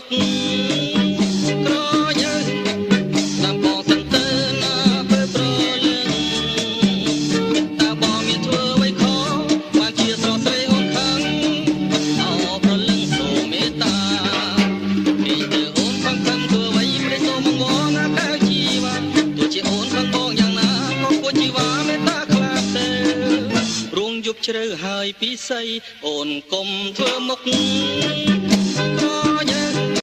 មុខក្រញើតាមបងសិនទៅណាពេលប្រលឹងតើបងមានធ្វើអ្វីខុសបានជាស្រស់ស្រីអូនខឹងអោប្រលឹងសូមមេត្តាពីទៅអូនខំខឹងធ្វើអ្វីព្រេះសូមងងកែវជីវ៉ាទោះជាអូនខឹងបងយ៉ាងណាក៏គួរជីវ៉ាមេត្តាខ្លះទៅរួងយប់ជ្រៅហើយពិសីអូនកុំធ្វើមុខក្រ